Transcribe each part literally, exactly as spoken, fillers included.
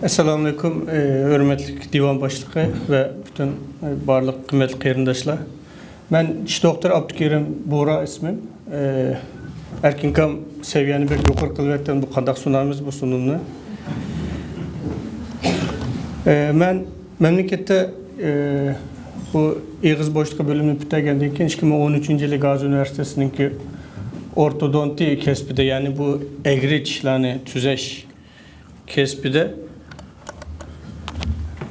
ئەسسالامۇئەلەيكۇم، ئى، ھۆرمەتلىك دىۋان باشلىقى ۋە پۈتۈن، ئى، بارلىق قىممەتلىك قېرىنداشلار. مەن چىش دوختۇر ئابدۇكېرىم بۇغرا ئىسمىم. ئى، ئەركىنكام سەۋىيەنى بەك يۇقىرى قىلىۋەتتىم، بۇ قانداق سۇنامىز بۇ سۇنۇمنى؟ ئى، مەن مەملىكەتتە، ئى، بۇ ئېغىز بوشلۇقى بۆلۈمىنى پۈتتۈرگەندىن كېيىن، ئىككى مىڭ ئون ئۈچىنچى يىلى گازى ئۇنىۋېرسىتېتىنىڭكى ئورتودونتى كەسپىدە، يەنى بۇ ئەگرى چىشلارنى تۈزەش كەسپىدە،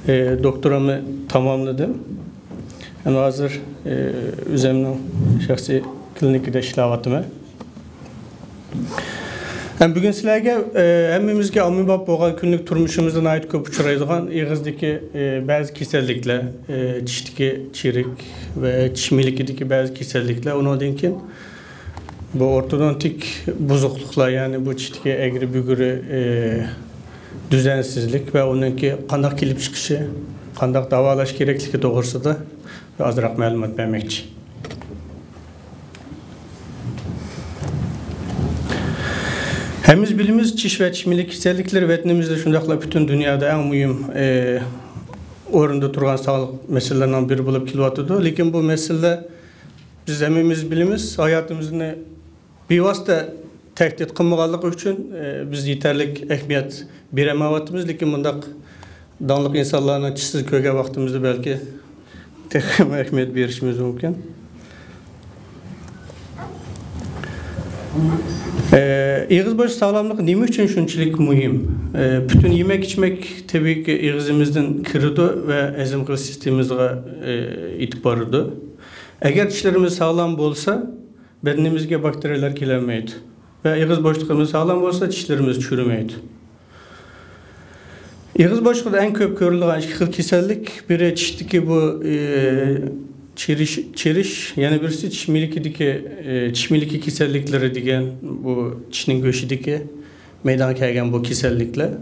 ئى، دوكتورامنى تاماملىدىم. ئەمما ھازىر، ئى، ئۆزۈمنىڭ شەخسىي كلىنىكىدا ئىشلەۋاتىمەن. ھەم بۈگۈن سىلەرگە، ئى، ھەممىمىزگە ئاممىباب بولغان كۈنلۈك تۇرمۇشىمىزدا ناھايىتى كۆپ ئۇچرايدىغان ئېغىزدىكى، ئى، بەزى كېسەللىكلەر، ئى، چىشتىكى چىرىك ۋە چىش مىلىكىدىكى بەزى كېسەللىكلەر، ئۇنىڭدىن كېيىن بۇ ئورتودونتىك بۇزۇقلۇقلار، يەنى بۇ چىشتىكى ئەگرى-بۈگرى، ئى، دۈزەنسىزلىك ۋە ئۇنىڭكى قانداق كېلىپ چىقىشى، قانداق داۋالاش كېرەكلىكى توغرىسىدا ئازراق مەلۇمات بەرمەكچى. ھەممىمىز بىلىمىز، چىش ۋە چىش مىلىكى كېسەللىكلىرى ۋەتىنىمىزدە، شۇنداقلا پۈتۈن دۇنيادا ئەڭ مۇھىم، ئى، ئورۇندا تۇرغان ساغلىق مەسىلىلىرىنىڭ بىرى بولۇپ كېلىۋاتىدۇ. لېكىن بۇ مەسىلىلەر، بىز ھەممىمىز بىلىمىز، ھاياتىمىزنى بىۋاسىتە تەھدىت قىلمىغانلىقى ئۈچۈن، ئى، بىز يېتەرلىك ئەھمىيەت بېرەلمەيۋاتىمىز. لېكىن مۇنداق داڭلىق ئىنسانلارنى چىشسىز كۆرگەن ۋاقتىمىزدا بەلكى تېخىمۇ ئەھمىيەت بېرىشىمىز مۇمكىن. ئى، ئېغىز بوشلۇق ساغلاملىقى نېمە ئۈچۈن شۇنچىلىك مۇھىم؟ ئى، پۈتۈن يېمەك-ئىچمەك تەبىئىيكى ئېغىزىمىزدىن كىرىدۇ ۋە ھەزىم قىلىش سىستېمىمىزغا، ئى، يېتىپ بارىدۇ. ئەگەر چىشلىرىمىز ساغلام بولسا، بەدىنىمىزگە باكتېرىيەلەر كېلەلمەيدۇ ۋە ئېغىز بوشلۇقىمىز ساغلام بولسا، چىشلىرىمىز چۈرىمەيدۇ. ئېغىز بوشلۇقىدا ئەڭ كۆپ كۆرۈلىدىغان ئىككى خىل كېسەللىك، بىرى چىشتىكى بۇ، ئى، چىرىش، چىرىش، يەنە بىرسى چىش مىلىكىدىكى، ئى، چىش مىلىكى كېسەللىكلىرى دېگەن، بۇ چىشنىڭ گۆشىدىكى مەيدانغا كەلگەن بۇ كېسەللىكلەر.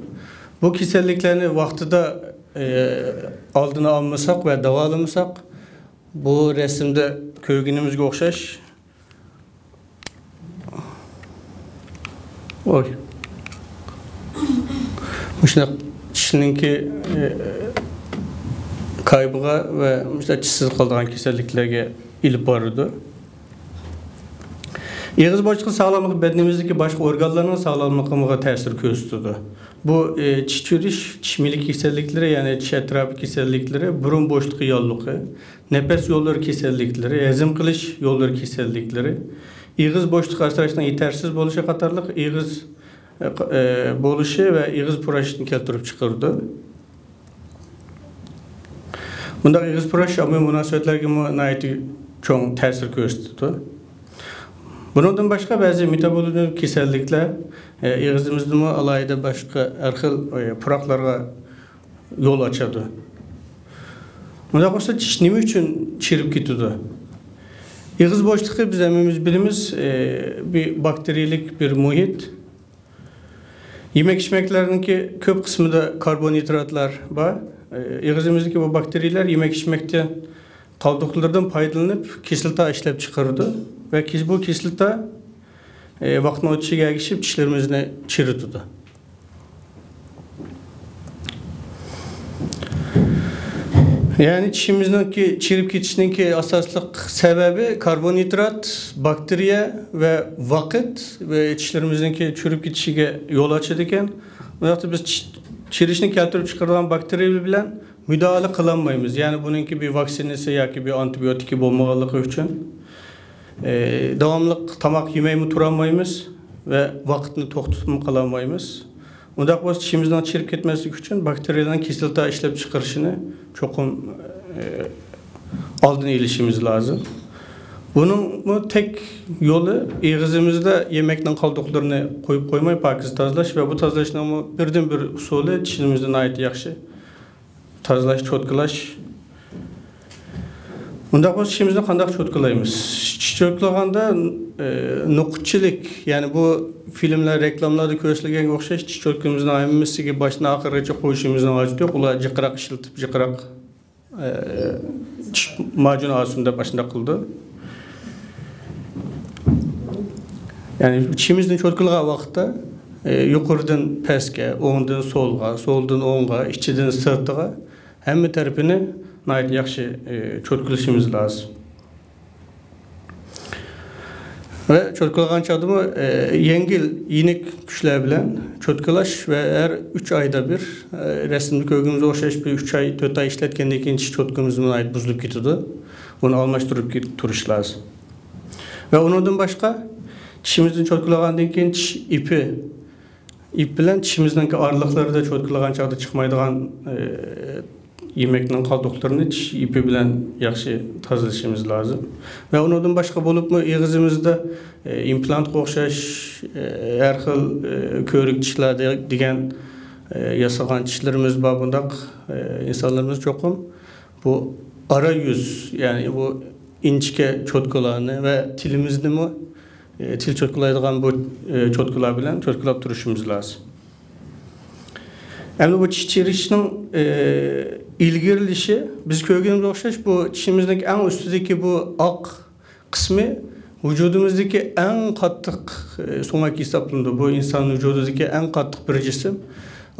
بۇ كېسەللىكلەرنى ۋاقتىدا، ئى، ئالدىنى ئالمىساق ۋە داۋالىمىساق، بۇ رەسىمدە كۆرگىنىمىزگە ئوخشاش، ۋوي. مۇشۇنداق چىشنىڭكى، ئى، كايىبىغا ۋە مۇشۇنداق چىشسىز قالىدىغان كېسەللىكلەرگە ئېلىپ بارىدۇ. ئېغىز بوشلۇقى ساغلاملىقى بەدىنىمىزدىكى باشقا ئورگانلارنىڭ ساغلاملىقىغا تەسىر كۆرسىتىدۇ. بۇ، ئى، چىش چۈرۈش، چىش مىلىكى كېسەللىكلىرى، يەنى چىش ئەتراپى كېسەللىكلىرى، بۇرۇن بوشلۇقى ياللۇغى، نەپەس يوللىرى كېسەللىكلىرى، ھەزىم قىلىش يوللىرى كېسەللىكلىرى، ئېغىز بوشلۇقى ئاسراشنىڭ يېتەرسىز بولۇشى قاتارلىق ئېغىز، ئە، ق-، ئە، بولۇشى ۋە ئېغىز پۇراشنى كەلتۈرۈپ چىقىرىدۇ. بۇنداق ئېغىز پۇراش ئاممىۋى مۇناسىۋەتلەرگىمۇ ناھايىتى چوڭ تەسىر كۆرسىتىدۇ. بۇنىڭدىن باشقا، بەزى مېتابولىزم كېسەللىكلەر، ئە، ئېغىزىمىزدىمۇ ئالاھىدە باشقا ھەر خىل، ئە، پۇراقلارغا يول ئاچىدۇ. مۇنداق بولسا، چىش نېمە ئۈچۈن چىرىپ كېتىدۇ؟ ئېغىز بوشلۇقى، بىز ھەممىمىز بىلىمىز، ئى، بىر باكتېرىيەلىك بىر مۇھىت. يېمەك-ئىچمەكلەرنىڭكى كۆپ قىسمىدا كاربونھىدراتلار بار. ئى، ئېغىزىمىزدىكى بۇ باكتېرىيەلەر يېمەك-ئىچمەكتىن، قالدۇقلىرىدىن پايدىلىنىپ، كىسلاتا ئىشلەپ چىقىرىدۇ ۋە كىس-، بۇ كىسلاتا، ئى، ۋاقىتنىڭ ئۆتۈشىگە ئەگىشىپ چىشلىرىمىزنى چىرىتىدۇ. يەنى چىشىمىزنىڭكى چىرىپ كېتىشىنىڭكى ئاساسلىق سەۋەبى كاربونھىدرات، باكتېرىيە ۋە ۋاقىت ۋە چىشلىرىمىزنىڭكى چىرىپ كېتىشىگە يول ئاچىدىكەن. بۇ ۋاقىتتا بىز چىش-، چىرىشنى كەلتۈرۈپ چىقىرىدىغان باكتېرىيە بىلەن مۇداھىلە قىلالمايمىز. يەنى بۇنىڭكى بىر ۋاكسىنىسى ياكى بىر ئانتىبىيوتىكى بولمىغانلىقى ئۈچۈن، ئى، داۋاملىق تاماق يېمەيمۇ تۇرالمايمىز ۋە ۋاقىتنى توختىتىپمۇ قالالمايمىز. ئۇنداق بولسا، چىشىمىزنىڭ چىرىپ كەتمەسلىكى ئۈچۈن باكتېرىيەنىڭ كىسلاتا ئىشلەپ چىقىرىشىنى چوقۇم، ئى، ئالدىنى ئېلىشىمىز لازىم. بۇنىڭمۇ تەك يولى ئېغىزىمىزدا يېمەكنىڭ قالدۇقلىرىنى قويۇپ قويماي، پاكىز تازىلاش ۋە بۇ تازىلاشنىڭمۇ بىردىنبىر ئۇسۇلى چىشىمىزنى ناھايىتى ياخشى تازىلاش، چوتكىلاش. ئۇنداق بولسا، چىشىمىزنى قانداق چوتكىلايمىز؟ چىش چوتكىلىغاندا، ئى، نوقۇتچىلىك، يەنى بۇ فىلىملەر، رېكلامىلاردا كۆرسىتىلگەنگە ئوخشاش چىش چوتكىمىزنىڭ ھەممىسىگە باشتىن ئاخىرغىچە قويۇشىمىزنىڭ ھاجىتى يوق. ئۇلار جىقراق ئىشلىتىپ، جىقراق، ئى، چىش ماجۇنى ئالسۇن دەپ ئاشۇنداق قىلىدۇ. يەنى چىشىمىزنى چوتكىلىغان ۋاقىتتا، ئى، يۇقىرىدىن پەسكە، ئوڭدىن سولغا، سولدىن ئوڭغا، ئىچىدىن سىرتىغا ھەممە تەرىپىنى ناھايىتى ياخشى، ئى، چوتكىلىشىمىز لازىم. ۋە چوتكىلىغان چاغدىمۇ، ئى، يەڭگىل، يېنىك كۈچلەر بىلەن چوتكىلاش ۋە ھەر ئۈچ ئايدا بىر، ئى، رەسىمدە كۆرگىنىمىزگە ئوخشاش بىر ئۈچ ئاي، تۆت ئاي ئىشلەتكەندىن كېيىن چىش چوتكىمىز ناھايىتى بۇزۇلۇپ كېتىدۇ. ئۇنى ئالماشتۇرۇپ كېت-، تۇرۇش لازىم. ۋە ئۇنىڭدىن باشقا، چىشىمىزنى چوتكىلىغاندىن كېيىن چىش ئىپى، ئىپ بىلەن چىشىمىزنىڭكى ئارىلىقلىرىدا چوتكىلىغان چاغدا چىقمايدىغان، ئى، يېمەكنىڭ قالدۇقلىرىنى چىش ئىپى بىلەن ياخشى تازىلىشىمىز لازىم. ۋە ئۇنىڭدىن باشقا بولۇپمۇ ئېغىزىمىزدا، ئى، ئىمپلانتقا ئوخشاش، ئى، ھەر خىل، ئى، كۆۋرۈك چىشلار دېگەن، ئى، ياسىغان چىشلىرىمىز بار بۇنداق، ئى، ئىنسانلىرىمىز چوقۇم بۇ ئارا يۈز، يەنى بۇ ئىنچىكە چوتكىلارنى ۋە تىلىمىزنىمۇ، ئى، تىل چوتكىلايدىغان بۇ، ئى، چوتكىلار بىلەن چوتكىلاپ تۇرۇشىمىز لازىم. ئەمدى بۇ چىش چىرىشنىڭ، ئى، ئىلگىرىلىشى، بىز كۆرگىنىمىزگە ئوخشاش، بۇ چىشىمىزنىڭ ئەڭ ئۈستىدىكى بۇ ئاق قىسمى ۋۇجۇدىمىزدىكى ئەڭ قاتتىق، ئى، سۆڭەك ھېسابلىنىدۇ. بۇ ئىنسان ۋۇجۇدىدىكى ئەڭ قاتتىق بىر جىسىم.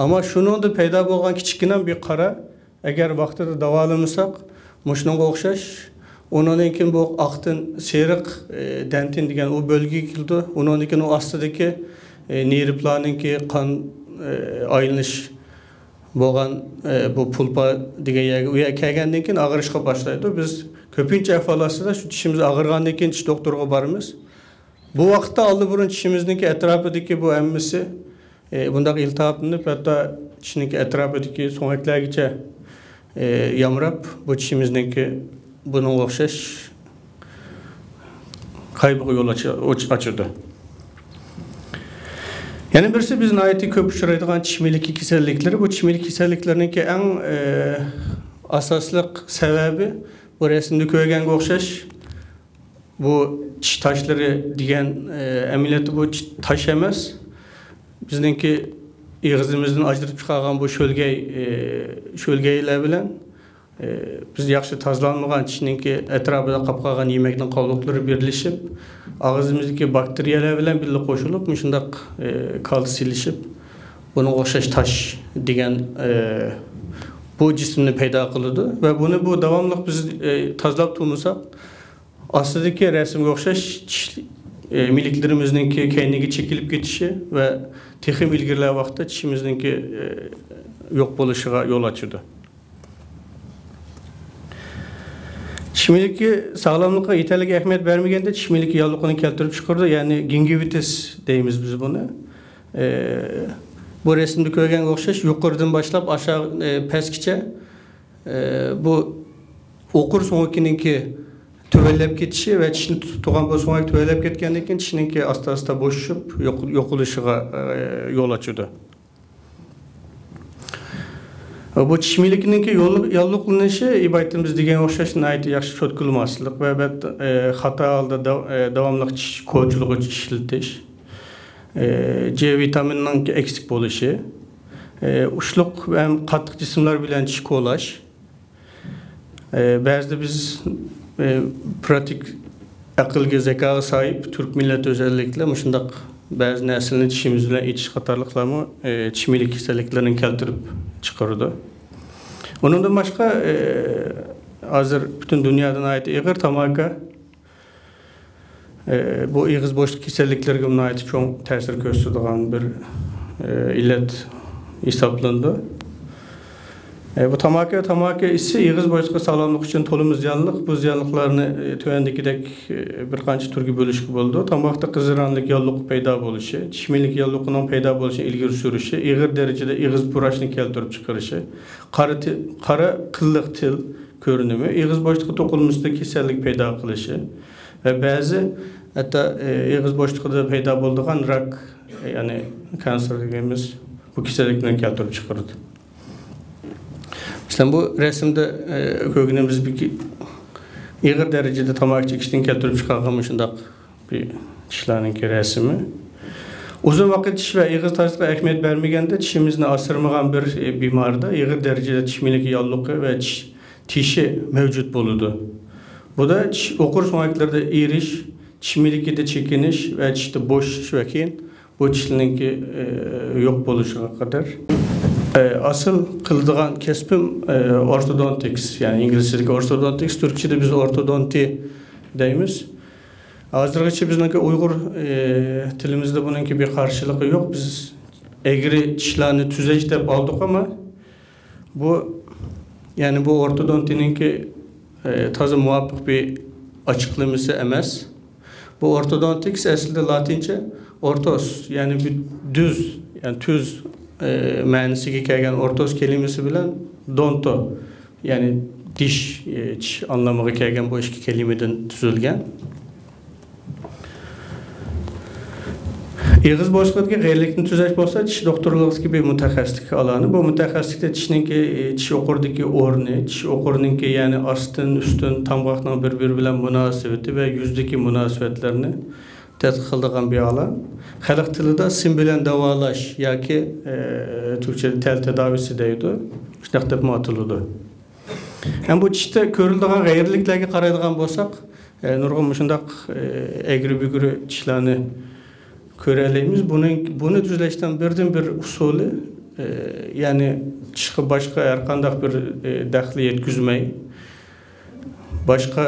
ئەمما شۇنىڭدا پەيدا بولغان كىچىككىنە بىر قارا، ئەگەر ۋاقتىدا داۋالىمىساق، مۇشۇنىڭغا ئوخشاش، ئۇنىڭدىن كېيىن بۇ ئاقتىن سېرىق، ئى، دەنتىن دېگەن ئۇ بۆلگىگە كېلىدۇ. ئۇنىڭدىن كېيىن ئۇ ئاستىدىكى، ئى، نېرۋىلارنىڭكى قان، ئى، ئايلىنىش بولغان، ئى، بۇ پۇلپا دېگەن يەرگە، ئۇ يەرگە كەلگەندىن كېيىن ئاغرىشقا باشلايدۇ. بىز كۆپىنچە ئەھۋال ئاستىدا شۇ چىشىمىز ئاغرىغاندىن كېيىن چىش دوختۇرىغا بارىمىز. بۇ ۋاقىتتا ئاللىبۇرۇن چىشىمىزنىڭكى ئەتراپىدىكى بۇ ھەممىسى، ئى، بۇنداق ئىلتىھابلىنىپ، ھەتتا چىشنىڭكى ئەتراپىدىكى سۆڭەكلەرگىچە، ئى، يامراپ، بۇ چىشىمىزنىڭكى بۇنىڭغا ئوخشاش غەيۋىگە يول ئاچ-، ئوچ-، ئاچىدۇ. يەنە بىرسى، بىز ناھايىتى كۆپ ئۇچرايدىغان چىش مىلىكى كېسەللىكلىرى. بۇ چىش مىلىكى كېسەللىكلىرىنىڭكى ئەڭ، ئى، ئاساسلىق سەۋەبى، بۇ رەسىمدە كۆرگەنگە ئوخشاش، بۇ چىش تاشلىرى دېگەن، ئى، ئەمەلىيەتتە بۇ چىش تاش ئەمەس. بىزنىڭكى ئېغىزىمىزدىن ئاجرىتىپ چىقارغان بۇ شۆلگەي، ئى، شۆلگەيلەر بىلەن، ئى، بىز ياخشى تازىلانمىغان چىشنىڭكى ئەتراپىدا قاپ قالغان يېمەكنىڭ قالدۇقلىرى بىرلىشىپ، ئاغزىمىزدىكى باكتېرىيەلەر بىلەن بىللە قوشۇلۇپ، مۇشۇنداق، ئى، كالتسىيلىشىپ، بۇنىڭغا ئوخشاش تاش دېگەن، ئى، بۇ جىسىمنى پەيدا قىلىدۇ. ۋە بۇنى بۇ داۋاملىق بىز، ئى، تازىلاپ تۇرمىساق، ئاستىدىكى رەسىمگە ئوخشاش چىش، ئى، مىلىكلىرىمىزنىڭكى كەينىگە چېكىلىپ كېتىشى ۋە تېخىمۇ ئىلگىرىلەر ۋاقىتتا چىشىمىزنىڭكى، ئى، يوق بولۇشىغا يول ئاچىدۇ. چىش مىلىكى ساغلاملىققا يېتەرلىك ئەھمىيەت بەرمىگەندە، چىش مىلىكى ياللۇغىنى كەلتۈرۈپ چىقىرىدۇ، يەنى گىنگىۋىتىس دەيمىز بىز بۇنى. ئى، بۇ رەسىمدە كۆرگەنگە ئوخشاش، يۇقىرىدىن باشلاپ ئاشاغ-، ئى، پەسكىچە، ئى، بۇ ئوقۇر سۆڭىكىنىڭكى تۆۋەنلەپ كېتىشى ۋە چىشنى تۇتۇپ تۇرغان بۇ سۆڭەك تۆۋەنلەپ كەتكەندىن كېيىن، چىشنىڭكى ئاستا-ئاستا بوشىشىپ، يوق-، يوقىلىشىغا، ئى، يول ئاچىدۇ. بۇ چىش مىلىكىنىڭكى يول-، ياللۇغلىنىشى ئىبايىتىمىز دېگەن ئوخشاش ناھايىتى ياخشى چوتكىلىماسلىق ۋە بەت-، ئى، خاتا ھالدا داۋ-، ئى، داۋاملىق چىش كوچىلىغۇچ ئىشلىتىش، ئى، جې ۋىتامىنىنىڭ ئەكسىك بولۇشى، ئى، ئۇچلۇق ھەم قاتتىق جىسىملار بىلەن چىش كولاش، ئى، بەزىدە بىز، ئى، پراتىك ئەقىلگە، زەكاغا ساھىب تۈرك مىللەت ئۆزەللىكلەر مۇشۇنداق بەزى نەرسىلەرنى چىشىمىز بىلەن ئېتىش قاتارلىقلارمۇ، ئى، چىش مىلىكى كېسەللىكلىرىنى كەلتۈرۈپ چىقىرىدۇ. ئۇنىڭدىن باشقا، ئى، ھازىر پۈتۈن دۇنيادا ناھايىتى ئېغىر تاماكا، ئى، بۇ ئېغىز بوشلۇق كېسەللىكلىرىگە ناھايىتى چوڭ تەسىر كۆرسىتىدىغان بىر، ئى، ئىللەت ھېسابلىنىدۇ. ئى، بۇ تاماكا، تاماكا ئىسى ئېغىز بوشلۇقى ساغلاملىقى ئۈچۈن تولىمۇ زىيانلىق. بۇ زىيانلىقلارنى، ئى، تۆۋەندىكىدەك، ئى، بىر قانچە تۈرگە بۆلۈشكە بولىدۇ. تاماكىدا قىزىرانلىق ياللۇقى پەيدا بولۇشى، چىش مىلىكى ياللۇقىنىڭ پەيدا بولۇشىنى ئىلگىرى سۈرۈشى، ئېغىر دەرىجىدە ئېغىز پۇراشنى كەلتۈرۈپ چىقىرىشى، قارا تى-، قارا قىللىق تىل كۆرۈنۈمى، ئېغىز بوشلۇقى توقۇلمىسىدا كېسەللىك پەيدا قىلىشى ۋە بەزى ھەتتا، ئى، ئېغىز بوشلۇقىدا پەيدا بولىدىغان راك، يەنى كانسېر دېگىنىمىز بۇ كېسەللىكنى كەلتۈرۈپ چىقىرىدۇ. مەسىلەن، بۇ رەسىمدە، ئى، كۆرگىنىمىز بىر ئېغىر دەرىجىدە تاماكا چېكىشتىن كەلتۈرۈپ چىقارغان مۇشۇنداق بىر چىشلارنىڭكى رەسىمى. ئۇزۇن ۋاقىت چىش ۋە ئېغىز تازىلىقىغا ئەھمىيەت بەرمىگەندە، چىشىمىزنى ئاسرىمىغان بىر، ئى، بىماردا ئېغىر دەرىجىدە چىش مىلىكى ياللۇقى ۋە چىش تېشى مەۋجۇت بولىدۇ. بۇدا چىش ئوقۇر سۆڭەكلىرىدە ئېرىش، چىش مىلىكىدە چېكىنىش ۋە چىشتا بوشىشىش ۋە كېيىن بۇ چىشلىنىڭكى، ئە، يوق بولۇشىغا قەدەر. ئە، ئاسىل قىلىدىغان كەسپىم، ئە، ئورتودونتىكس، يەنى ئىنگلىزچىدىكى ئورتودونتىكس، تۈركچىدە بىز ئورتودونتى دەيمىز. ھازىرغىچە بىزنىڭكى ئۇيغۇر، ئە، تىلىمىزدا بۇنىڭكى بىر قارشىلىقى يوق. بىز ئەگرى چىشلارنى تۈزەش دەپ ئالدۇق، ئەمما بۇ، يەنى بۇ ئورتودونتىنىڭكى، ئە، تازا مۇۋاپىق بىر ئاچىقلىمىسى ئەمەس. بۇ ئورتودونتىكس ئەسلىدە لاتىنچە ئورتوس، يەنى بىر دۈز، يەنى تۈز، ئە، مەنىسىگە كەلگەن ئورتوس كەلىمىسى بىلەن دونتو، يەنى دىش، ئە، چىش ئانلىمىغا كەلگەن بۇ ئىككى كەلىمىدىن تۈزۈلگەن. ئېغىز بوشلۇقىدىكى غەيرىيلىكنى تۈزەش بولسا چىش دوختۇرلۇقىدىكى بىر مۇتەخەسسىسلىك ئالانى. بۇ مۇتەخەسسىسلىكتە چىشنىڭكى، چىش ئوقۇرىدىكى ئورنى، چىش ئوقۇرىنىڭكى، يەنى ئاستىن، ئۈستۈن، تامغاقنىڭ بىر-بىرى بىلەن مۇناسىۋىتى ۋە يۈزدىكى مۇناسىۋەتلەرنى تەتقىق قىلىدىغان بىر ئالان. خەلق تىلىدا سىم بىلەن داۋالاش ياكى، ئە، تۈركچىدە تەل تەداۋىسى دەيدۇ. شۇنداق دەپمۇ ئاتىلىدۇ. ھەم بۇ چىشتا كۆرۈلىدىغان غەيرىيلىكلەرگە قارايدىغان بولساق، ئە، نۇرغۇن مۇشۇنداق، ئە، ئەگرى-بۈگرى چىشلارنى كۆرەلەيمىز. بۇنىڭ، بۇنى تۈزلەشنىڭ بىردىنبىر ئۇسۇلى، ئە، يەنى چىشقا باشقا ھەر قانداق بىر، ئە، دەخلى يەتكۈزمەي، باشقا،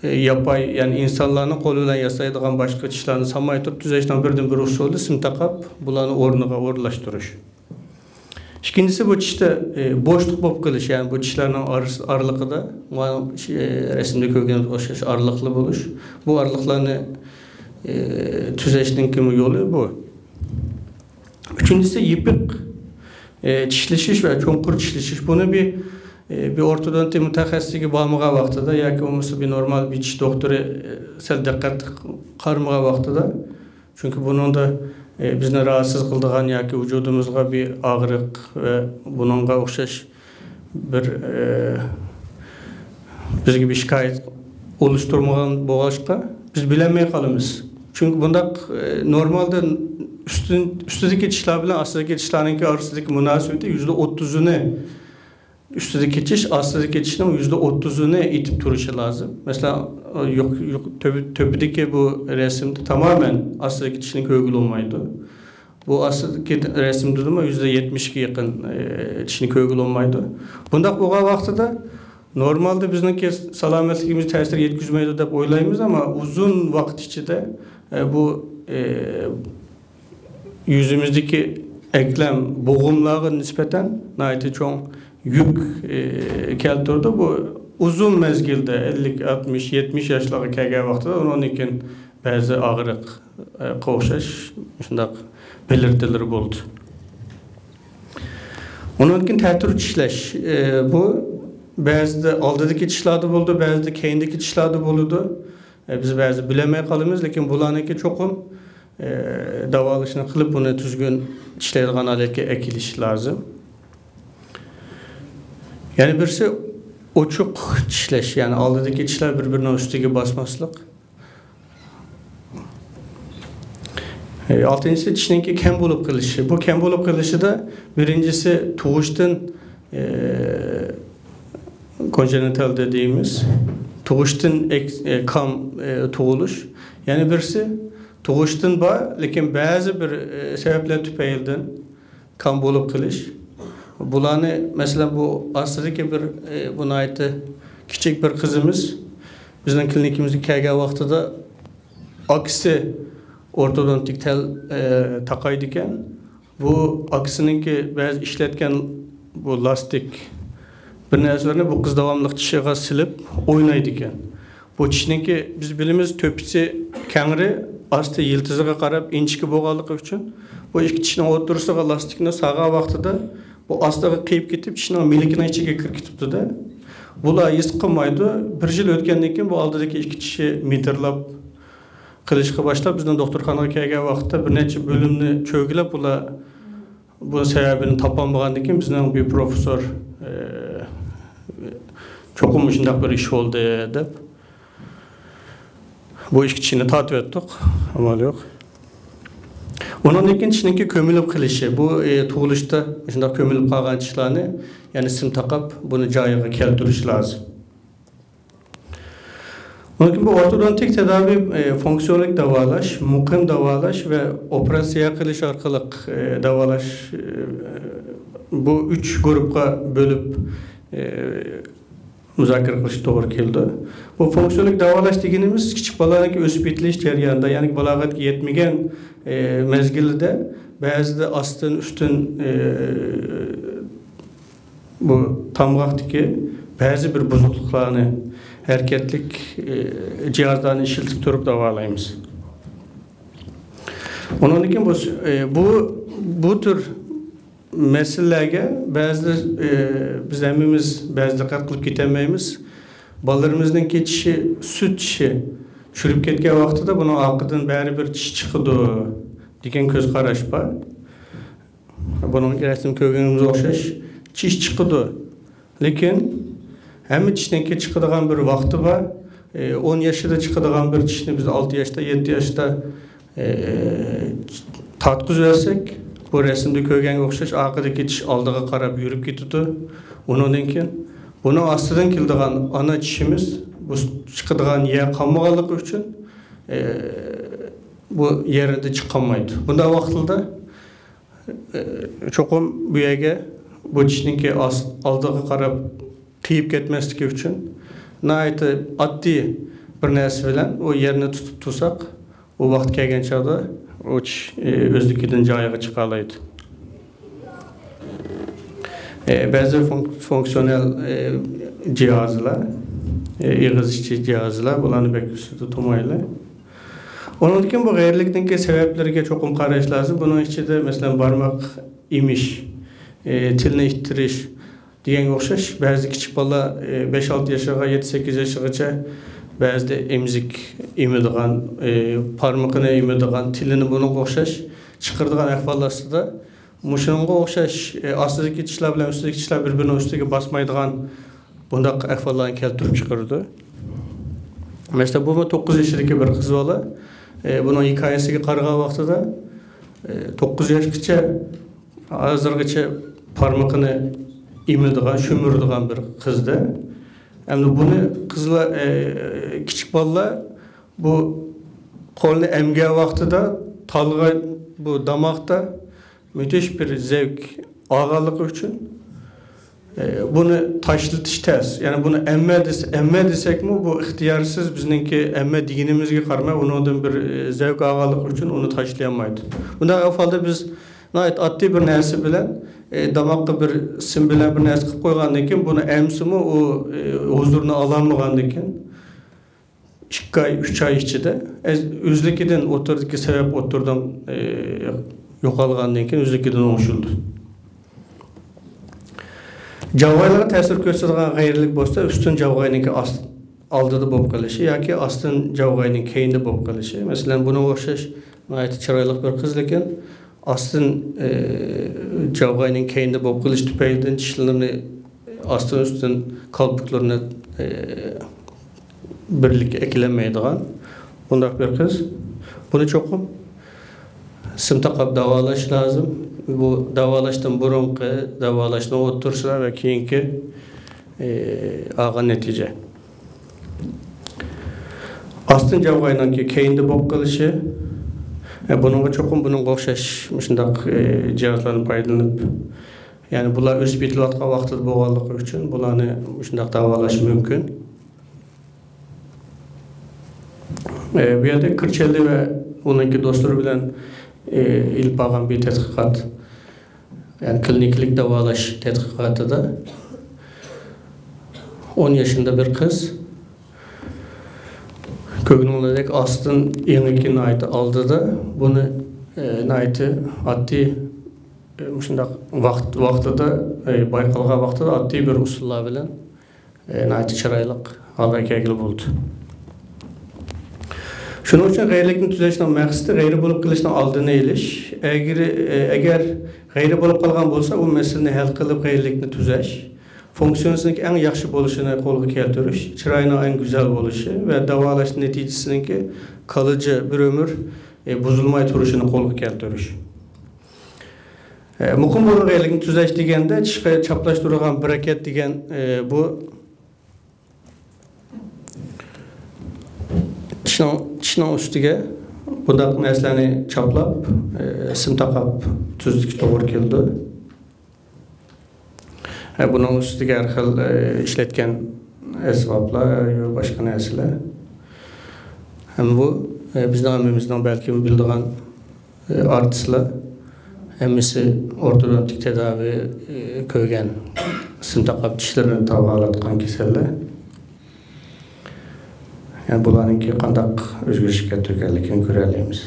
ئە، ياپاي، يەنى ئىنسانلارنىڭ قولى بىلەن ياسايدىغان باشقا چىشلارنى سالماي تۇرۇپ تۈزەشنىڭ بىردىنبىر ئۇسۇلى سىم تاقاپ، بۇلارنى ئورنىغا ئورۇنلاشتۇرۇش. ئىككىنچىسى، بۇ چىشتا، ئى، بوشلۇق بولۇپ قېلىش، يەنى بۇ چىشلارنىڭ ئارىس-، ئارىلىقىدا، مانا شۇ، ئى، رەسىمدە كۆرگىنىمىزگە ئوخشاش ئارىلىقلار بولۇش. بۇ ئارىلىقلارنى، ئى، تۈزەشنىڭكىمۇ يولى بۇ. ئۈچىنچىسى، يېپىق، ئى، چىشلىشىش ۋە چوڭقۇر چىشلىشىش. بۇنى بىر، ئى، بىر ئورتودونتىي مۇتەخەسسىسىگە بارمىغان ۋاقتىدا ياكى بولمىسا بىر نورمال بىر چىش دوختۇرى، ئى، سەل دىققەت قارىمىغان ۋاقتىدا، چۈنكى بۇنىڭدا، ئى، بىزنى راھەتسىز قىلىدىغان ياكى ۋۇجۇدىمىزغا بىر ئاغرىق ۋە بۇنىڭغا ئوخشاش بىر، ئى، بىزگە بىر شىكايەت ئولۇشتۇرمىغان بولغاچقا، بىز بىلەلمەي قالىمىز. چۈنكى بۇنداق، ئى، نورمالدا ئۈستۈن-، ئۈستىدىكى چىشلار بىلەن ئاستىدىكى چىشلارنىڭكى ئارىسىدىكى مۇناسىۋىتى يۈزدە ئوتتۇزىنى ئۈستىدىكى چىش ئاستىدىكى چىشنىڭ يۈزدە ئوتتۇزىنى ئېتىپ تۇرۇشى لازىم. مەسىلەن، يۇق-، يۇق-، تۆپە-، تۆپىدىكى بۇ رەسىمدە تامامەن ئاستىدىكى چىشنى كۆرگىلى بولمايدۇ. بۇ ئاستىدىكى رەسىمدىمۇ يۈزدە يەتمىشكە يېقىن، ئى، چىشنى كۆرگىلى بولمايدۇ. بۇنداق بولغان ۋاقتىدا نورمالدا بىزنىڭكى سالامەتلىكىمىزگە تەسىر يەتكۈزمەيدۇ دەپ ئويلايمىز، ئەمما ئۇزۇن ۋاقىت ئىچىدە، ئى، بۇ، ئى، يۈزىمىزدىكى ئەكلەم بوغۇملارغا نىسبەتەن ناھايىتى چوڭ يۈك، ئى، كەلتۈرىدۇ. بۇ ئۇزۇن مەزگىلدە، ئەللىك، ئاتمىش، يەتمىش ياشلارغا كەلگەن ۋاقتىدا ئۇنىڭدىن كېيىن بەزى ئاغرىققا ئوخشاش شۇنداق بېلىرتىلىرى بولىدۇ. ئۇنىڭدىن كېيىن تەتۈر چىشلەش. ئى، بۇ بەزىدە ئالدىدىكى چىشلاردا بولىدۇ، بەزىدە كەينىدىكى چىشلاردا بولىدۇ. ئە، بىز بەزى بىلەلمەي قالىمىز، لېكىن بۇلارنىڭكى چوقۇم، ئە، داۋالىشىنى قىلىپ، بۇنى تۈزگۈن ئىشلەيدىغان ھالەتكە ئەكېلىش لازىم. يەنە بىرسى ئوچۇق چىشلەش، يەنى ئالدىدىكى چىشلار بىر-بىرىنىڭ ئۈستىگە باسماسلىق. ئە، ئالتىنچىسى چىشنىڭكى كەم بولۇپ قېلىشى. بۇ كەم بولۇپ قېلىشىدا بىرىنچىسى تۇغۇشتىن، ئە، كونژېنىتال دەيمىز. تۇغۇشتىن ئەك-، ئە، كام، ئە، تۇغۇلۇش. يەنە بىرسى تۇغۇشتىن بار، لېكىن بەزى بىر، ئە، سەۋەبلەر تۈپەيلىدىن كام بولۇپ قېلىش. بۇلارنى، مەسىلەن، بۇ ئاستىدىكى بىر، ئە، بۇ ناھايىتى كىچىك بىر قىزىمىز بىزنىڭ كلىنىكىمىزگە كەلگەن ۋاقتىدا ئاكىسى ئورتودونتىك تەل، ئە، تاقايدىكەن. بۇ ئاكىسىنىڭكى بەزى ئىشلەتكەن بۇ لاستىك بىر نەرسىلەرنى بۇ قىز داۋاملىق چىشىغا سېلىپ ئوينايدىكەن. بۇ چىشنىڭكى، بىز بىلىمىز، تۆپىسى كەڭرى، ئاستى يىلتىزىغا قاراپ ئىنچىكە بولغانلىقى ئۈچۈن، بۇ ئىككى چىشنىڭ ئوتتۇرىسىغا لاستىكنى سالغان ۋاقتىدا بۇ ئاستىغا قېيىپ كېتىپ، چىشنىڭ مىلىكىنىڭ ئىچىگە كىرىپ كېتىپتۇ-دە. بۇلار ھېس قىلمايدۇ. بىر يىل ئۆتكەندىن كېيىن بۇ ئالدىدىكى ئىككى چىشى مىدىرلاپ قېلىشقا باشلاپ، بىزنىڭ دوختۇرخانىغا كەلگەن ۋاقىتتا بىر نەچچە بۆلۈمنى چۆگىلەپ، بۇلار بۇ سەۋەبىنى تاپالمىغاندىن كېيىن، بىزنىڭ بىر پروفېسسور، ئە، چوقۇم مۇشۇنداق بىر ئىش بولدى دەپ، بۇ ئىككى چىشنى تارتىۋەتتۇق. ئامال يوق. ئۇنىڭدىن كېيىن چىشنىڭكى كۆمۈلۈپ قېلىشى. بۇ، ئە، تۇغۇلۇشتا مۇشۇنداق كۆمۈلۈپ قالغان چىشلارنى يەنە سىم تاقاپ، بۇنى جايىغا كەلتۈرۈش لازىم. لېكىن بۇ ئورتودونتىك تەداۋى، ئى، فۇنكسىيونلۇق داۋالاش، مۇقىم داۋالاش ۋە ئوپېراتسىيە قىلىش ئارقىلىق، ئى، داۋالاش، ئى، بۇ ئۈچ گۇرۇپپىغا بۆلۈپ، ئى، مۇزاكىرە قىلىشقا توغرا كېلىدۇ. بۇ فۇنكسىيونلۇق داۋالاش دېگىنىمىز كىچىك بالىلارنىڭ ئۆسۈپ يېتىلىش جەريانىدا، يەنى بالاغەتكە يەتمىگەن، ئى، مەزگىلىدە بەزىدە ئاستىن، ئۈستۈن، ئى، بۇ تامغاقتىكى بەزى بىر بۇزۇقلۇقلارنى ھەرىكەتلىك، ئى، جىھازلارنى ئىشلىتىپ تۇرۇپ داۋالايمىز. ئۇنىڭدىن كېيىن بۇ، ئى، بۇ، بۇ تۈر مەسىلىلەرگە بەزىدە، ئى، بىز ھەممىمىز بەزىدە دىققەت قىلىپ كېتەلمەيمىز. بالىلىرىمىزنىڭكى چىشى، سۈت چىشى چۈشۈرۈپ كەتكەن ۋاقتىدا بۇنىڭ ئارقىدىن بەرىبىر چىش چىقىدۇ دېگەن كۆز قاراش بار. بۇنىڭ رەسىم كۆرگىنىمىزگە ئوخشاش چىش چىقىدۇ. لېكىن ھەممە چىشنىڭكى چىقىدىغان بىر ۋاقتى بار. ئى، ئون ياشىدا چىقىدىغان بىر چىشنى بىز ئالتە ياشتا، يەتتە ياشتا، ئى، تارتقۇزۇۋەرسەك، بۇ رەسىمدە كۆرگەنگە ئوخشاش ئارقىدىكى چىش ئالدىغا قاراپ يۈرۈپ كېتىدۇ. ئۇنىڭدىن كېيىن بۇنىڭ ئاستىدىن كېلىدىغان ئانا چىشىمىز بۇ چىقىدىغان يەر قالمىغانلىقى ئۈچۈن، ئى، بۇ يەردە چىقالمايدۇ. بۇنداق ۋاقىتلاردا چوقۇم بۇ يەرگە بۇ چىشنىڭكى ئاس-، ئالدىغا قاراپ قېيىپ كەتمەسلىكى ئۈچۈن ناھايىتى ئاددىي بىر نەرسە بىلەن ئۇ يەرنى تۇتۇپ تۇرساق، ئۇ ۋاقىت كەلگەن چاغدا ئۇ چىش، ئى، ئۆزلۈكىدىن جايىغا چىقالايدۇ. ئى، بەزى فۇنك-، فۇنكسىيونېل، ئى، جىھازلار، ئى، ئېغىز ئىچى جىھازلار، بۇلارنى بەك ئۈستىدە تۇرمايلى. ئۇنىڭدىن كېيىن بۇ غەيرىيلىكنىڭكى سەۋەبلىرىگە چوقۇم قاراش لازىم. بۇنىڭ ئىچىدە، مەسىلەن، بارماق ئېمىش، ئى، تىلنى ئىتتىرىش دېگەنگە ئوخشاش بەزى كىچىك بالىلار، ئى، بەش ئالتە ياشىغا، يەتتە سەككىز ياشىغىچە بەزىدە ئېمىزىك ئېمىدىغان، ئى، بارمىقىنى ئېمىدىغان، تىلىنى بۇنىڭغا ئوخشاش چىقىرىدىغان ئەھۋال ئاستىدا، مۇشۇنىڭغا ئوخشاش، ئى، ئاستىدىكى چىشلار بىلەن ئۈستىدىكى چىشلار بىر-بىرىنىڭ ئۈستىگە باسمايدىغان بۇنداق ئەھۋاللارنى كەلتۈرۈپ چىقىرىدۇ. مەسىلەن، بۇمۇ توققۇز ياشىدىكى بىر قىز بالا. ئى، بۇنىڭ ھېكايىسىگە قارىغان ۋاقتىدا، ئى، توققۇز ياشقىچە، ھازىرغىچە بارمىقىنى ئېمىدىغان، شۈمۈرىدىغان بىر قىزدى. ئەمدى بۇنى قىزلار، ئى، كىچىك بالىلار بۇ قولنى ئەمگەن ۋاقتىدا تالغا، بۇ داماقتا مۇدھىش بىر زەۋق ئالغانلىقى ئۈچۈن، ئى، بۇنى تاشلىتىش تەس. يەنى بۇنى ئەممە دېس-، ئەممە دېسەكمۇ، بۇ ئىختىيارسىز بىزنىڭكى ئەممە دېگىنىمىزگە قارىماي، ئۇنىڭدىن بىر، ئى، زەۋق ئالغانلىقى ئۈچۈن ئۇنى تاشلىيالمايدۇ. بۇنداق ئەھۋالدا بىز ناھايىتى ئاددىي بىر نەرسە بىلەن، ئى، داماققا بىر سىم بىلەن بىر نەرسە قىلىپ قويغاندىن كېيىن، بۇنى ئەمسىمۇ ئۇ، ئى، ھۇزۇرىنى ئالالمىغاندىن كېيىن، ئىككى ئاي، ئۈچ ئاي ئىچىدە ئەز-، ئۆزلۈكىدىن ئوتتۇرىدىكى سەۋەب ئوتتۇرىدىن، ئى، يوقالغاندىن كېيىن ئۆزلۈكىدىن ئوڭشىلىدۇ. جاۋغايلارغا تەسىر كۆرسىتىدىغان غەيرىيلىك بولسا ئۈستۈن جاۋغاينىڭكى ئاست-، ئالدىدا بولۇپ قېلىشى ياكى ئاستىن جاۋغاينىڭ كەينىدە بولۇپ قېلىشى. مەسىلەن، بۇنىڭغا ئوخشاش ناھايىتى چىرايلىق بىر قىز، لېكىن ئاستىن، ئى، جاۋغاينىڭ كەينىدە بولۇپ قېلىش تۈپەيلىدىن چىشلىرىنى ئاستىن ئۈستۈن كالپۇكلىرىنى، ئى، بىرلىككە ئەكېلەلمەيدىغان بۇنداق بىر قىز. بۇنى چوقۇم سىم تاقاپ داۋالاش لازىم. بۇ داۋالاشتىن بۇرۇنقى، داۋالاشنىڭ ئوتتۇرىسىدا ۋە كېيىنكى، ئى، ئالغان نەتىجە. ئاستىن جاۋغاينىڭكى كەينىدە بولۇپ قېلىشى، ئە، بۇنىڭغا چوقۇم بۇنىڭغا ئوخشاش مۇشۇنداق، ئى، جىھازلاردىن پايدىلىنىپ، يەنى بۇلار ئۆسۈپ يېتىلىۋاتقان ۋاقتىدا بولغانلىقى ئۈچۈن بۇلارنى مۇشۇنداق داۋالاش مۇمكىن. ئى، بۇ يەردە كىرچېللى ۋە ئۇنىڭكى دوستلىرى بىلەن، ئى، ئېلىپ بارغان بىر تەتقىقات، يەنى كلىنىكىلىق داۋالاش تەتقىقاتىدا ئون ياشىندا بىر قىز، كۆرگىنىڭلاردەك ئاستىن ئېڭىكى ناھايىتى ئالدىدا، بۇنى، ئى، ناھايىتى ئاددىي، ئى، مۇشۇنداق ۋاقىت، ۋاقتىدا، ئى، بايقالغان ۋاقتىدا ئاددىي بىر ئۇسۇللار بىلەن، ئى، ناھايىتى چىرايلىق ھالغا كەلگىلى بولىدۇ. شۇنىڭ ئۈچۈن غەيرىيلىكنى تۈزەشنىڭ مەقسىتى غەيرىي بولۇپ قېلىشنىڭ ئالدىنى ئېلىش. ئەگىر، ئى، ئەگەر غەيرىي بولۇپ قالغان بولسا، ئۇ مەسىلىنى ھەل قىلىپ، غەيرىيلىكنى تۈزەش، فۇنكسىيونىسىنىڭكى ئەڭ ياخشى بولۇشىنى قولغا كەلتۈرۈش، چىرايىنىڭ ئەڭ گۈزەل بولۇشى ۋە داۋالاش نەتىجىسىنىڭكى كالىجى بىر ئۆمۈر، ئى، بۇزۇلماي تۇرۇشىنى قولغا كەلتۈرۈش. ئى، مۇقىم بولغان غەيرىيلىكنى تۈزەش دېگەندە، چىشقا چاپلاشتۇرۇلغان برېكەت دېگەن، ئى، بۇ چىشنىڭ، چىشنىڭ ئۈستىگە بۇنداق نەرسىلەرنى چاپلاپ، ئە، سىم تاقاپ تۈزۈشكە توغرا كېلىدۇ. ئە، بۇنىڭ ئۈستىگە ھەر خىل، ئە، ئىشلەتكەن ئەسۋابلار، ئە، باشقا نەرسىلەر. ھەم بۇ، ئە، بىزنىڭ ھەممىمىزنىڭ بەلكىم بىلىدىغان، ئە، ئارتىسلار ھەممىسى ئورتودونتىك تەداۋى، ئە، كۆرگەن، سىم تاقاپ چىشلىرىنى داۋالاتقان كېسەللەر. يەنى بۇلارنىڭكى قانداق ئۆزگىرىشكە كەلتۈرگەنلىكىنى كۆرەلەيمىز.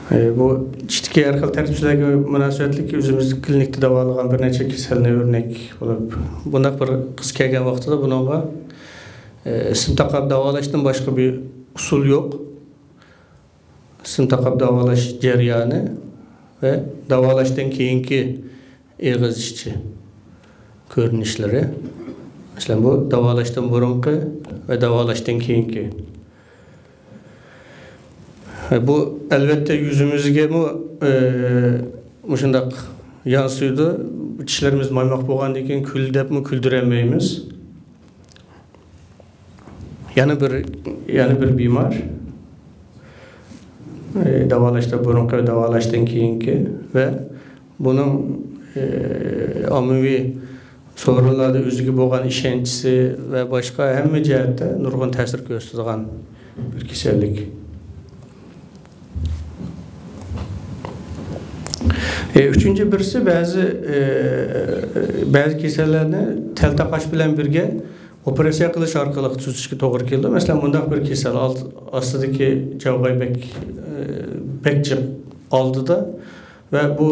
ئى، بۇ چىشتىكى ھەر خىل تەرتىپسىزلىكلەرگە مۇناسىۋەتلىك ئۆزىمىز كلىنىكىدا داۋالىغان بىر نەچچە كېسەلنى ئۆرنەك بولۇپ، بۇنداق بىر قىز كەلگەن ۋاقتىدا بۇنىڭغا، ئى، سىم تاقاپ داۋالاشتىن باشقا بىر ئۇسۇل يوق. سىم تاقاپ داۋالاش جەريانى ۋە داۋالاشتىن كېيىنكى ئېغىز ئىچى كۆرۈنۈشلىرى. مەسىلەن، بۇ داۋالاشتىن بۇرۇنقى ۋە داۋالاشتىن كېيىنكى. بۇ، ئەلۋەتتە، يۈزىمىزگىمۇ، ئى، مۇشۇنداق يانسىيدۇ. چىشلىرىمىز مايماق بولغاندىن كېيىن كۈل دەپمۇ كۈلدۈرەلمەيمىز. يەنە بىر، يەنە بىر بىمار، ئى، داۋالاشتا بۇرۇنقى ۋە داۋالاشتىن كېيىنكى ۋە بۇنىڭ، ئى، ئاممىۋى سورۇنلاردا ئۆزىگە بولغان ئىشەنچىسى ۋە باشقا ھەممە جەھەتتە نۇرغۇن تەسىر كۆرسىتىدىغان بىر كېسەللىك. ئى، ئۈچىنچى بىرسى، بەزى، ئى، بەزى كېسەللەرنى تەلتاقاش بىلەن بىرگە ئوپېراتسىيە قىلىش ئارقىلىق تۈزىتىشكە توغرا كېلىدۇ. مەسىلەن، مۇنداق بىر كېسەل، ئالت-، ئاستىدىكى جاۋغاي بەك، ئى، بەك جىق ئالدىدا ۋە بۇ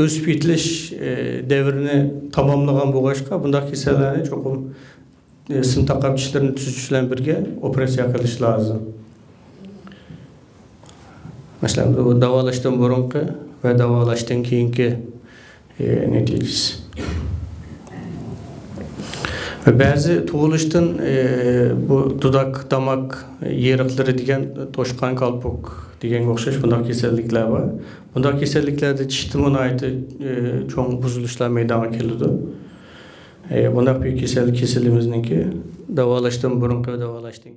ئۆسۈپ يېتىلىش، ئى، دەۋرىنى تاماملىغان بولغاچقا، بۇنداق كېسەللەرنى چوقۇم، ئى، سىم تاقاپ چىشلىرىنى تۈزىتىش بىلەن بىرگە ئوپېراتسىيە قىلىش لازىم. مەسىلەن، بۇ داۋالاشتىن بۇرۇنقى ۋە داۋالاشتىن كېيىنكى، ئى، نەتىجىسى. ۋە بەزى تۇغۇلۇشتىن، ئى، بۇ دۇداق، داماق يېرىقلىرى دېگەن، توشقان، كالپۇك دېگەنگە ئوخشاش بۇنداق كېسەللىكلەر بار. بۇنداق كېسەللىكلەردە چىشتىمۇ ناھايىتى، ئى، چوڭ بۇزۇلۇشلار مەيدانغا كېلىدۇ. ئى، بۇنداق بىر كېسەل، كېسىلىمىزنىڭكى داۋالاشتىن بۇرۇنقى ۋە داۋالاشتىن